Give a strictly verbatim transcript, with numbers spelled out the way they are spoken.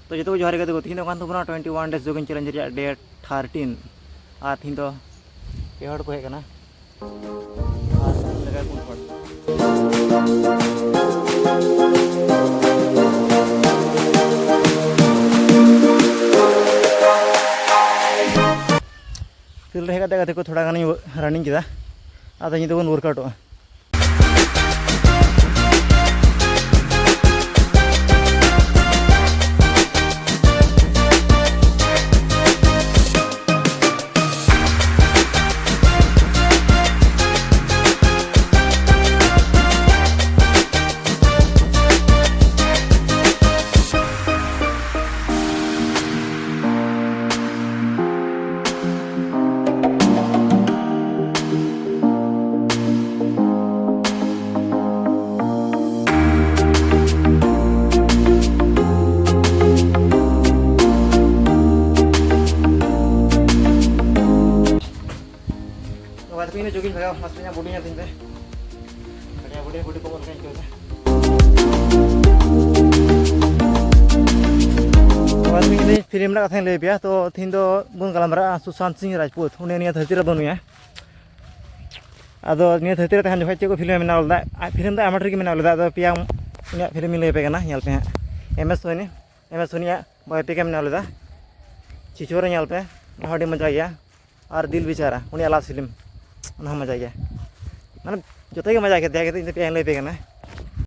ᱛᱚ ᱡᱚᱛᱚ ᱠᱚ ᱡᱚᱦᱟᱨ ᱜᱮ ᱜᱟᱛᱮ ᱠᱚ, ᱛᱤᱦᱤᱧ ᱫᱚ ᱠᱟᱱ ᱛᱟᱵᱚᱱᱟ twenty one days jogging challenge ᱨᱮᱭᱟᱜ day thirteen᱾ ᱟᱨ ᱛᱤᱦᱤᱧ ᱫᱚ ᱯᱮ ᱦᱚᱲ ᱠᱚ ᱦᱮᱡ ᱠᱟᱱᱟ᱾ ᱟᱨ ᱞᱟᱜᱟ ᱯᱩᱱ ᱦᱚᱲ᱾ Field ᱨᱮ ᱦᱮᱡ ᱠᱟᱛᱮ ᱜᱟᱛᱮ ᱠᱚ ᱛᱷᱚᱲᱟ ᱜᱟᱱᱤᱧ running ᱠᱮᱫᱟ᱾ ᱟᱫᱚ ᱧᱤᱫᱟᱹ ᱵᱚᱱ workoutᱚᱜᱼᱟ᱾ ᱛᱚ ᱵᱟᱫ ᱠᱚᱧ ᱡᱳᱜᱤᱧ ᱵᱷᱟᱜᱟᱣ, ᱢᱟᱥᱮ ᱤᱧᱟᱹᱜ body ᱧᱮᱞ ᱛᱤᱧ ᱯᱮ᱾ ᱟᱹᱰᱤ body, body ᱠᱚ ᱵᱚᱞ ᱞᱮᱠᱟᱧ ᱟᱹᱭᱠᱟᱹᱣ ᱮᱫᱟ᱾ ᱛᱚ ᱵᱟᱫ ᱠᱚᱧ film ᱨᱮᱱᱟᱜ ᱠᱟᱛᱷᱟᱧ ᱞᱟᱹᱭ ᱟᱯᱮᱭᱟ᱾ ᱛᱚ ᱛᱤᱦᱤᱧ ᱫᱚ ᱵᱚᱱ ᱜᱟᱞᱢᱟᱨᱟᱜᱼᱟ ᱥᱩᱥᱟᱱᱛ ᱥᱤᱝ ᱨᱟᱡᱽᱯᱩᱛ, ᱩᱱᱤ ᱱᱤᱭᱟᱹ ᱫᱷᱟᱹᱨᱛᱤ ᱨᱮ ᱵᱟᱹᱱᱩᱭᱟ᱾ ᱟᱫᱚ ᱱᱤᱭᱟᱹ ᱫᱷᱟᱹᱨᱛᱤ ᱨᱮ ᱛᱟᱦᱮᱱ ᱡᱚᱠᱷᱚᱱ ᱪᱮᱫ ᱠᱚ film ᱮ ᱵᱮᱱᱟᱣ ᱞᱮᱫᱟ? ᱟᱡ film ᱫᱚ ᱟᱭᱢᱟ ᱰᱷᱮᱨ ᱜᱮ ᱵᱮᱱᱟᱣ ᱞᱮᱫᱟ᱾ ᱟᱫᱚ ᱯᱮᱭᱟ ᱩᱱᱤᱭᱟᱜ film ᱤᱧ ᱞᱟᱹᱭ ᱟᱯᱮ ᱠᱟᱱᱟ, ᱧᱮᱞ ᱯᱮ ᱦᱟᱸᱜ᱾ M S Dhoni, M S Dhoni ᱭᱟᱜ biopic ᱮ ᱵᱮᱱᱟᱣ ᱞᱮᱫᱟ, ᱪᱷᱤᱪᱷᱳᱨᱮ ᱧᱮᱞ ᱯᱮ, ᱚᱱᱟ ᱦᱚᱸ ᱟᱹᱰᱤ ᱢᱚᱡᱟ ᱜᱮᱭᱟ᱾ ᱟᱨ ᱫᱤᱞ ᱵᱮᱪᱟᱨᱟ, ᱩᱱᱤᱭᱟᱜ last film, ᱚᱱᱟ ᱦᱚᱸ ᱢᱚᱡᱟ ᱜᱮᱭᱟ᱾ ᱢᱟᱱᱮ ᱡᱚᱛᱚ ᱜᱮ ᱢᱚᱡᱟ ᱜᱮᱭᱟ, ᱛᱮᱭᱟᱜ ᱠᱟᱛᱮ ᱤᱧ ᱫᱚ ᱯᱮᱭᱟᱧ ᱞᱟᱹᱭ ᱟᱯᱮ ᱠᱟᱱᱟ᱾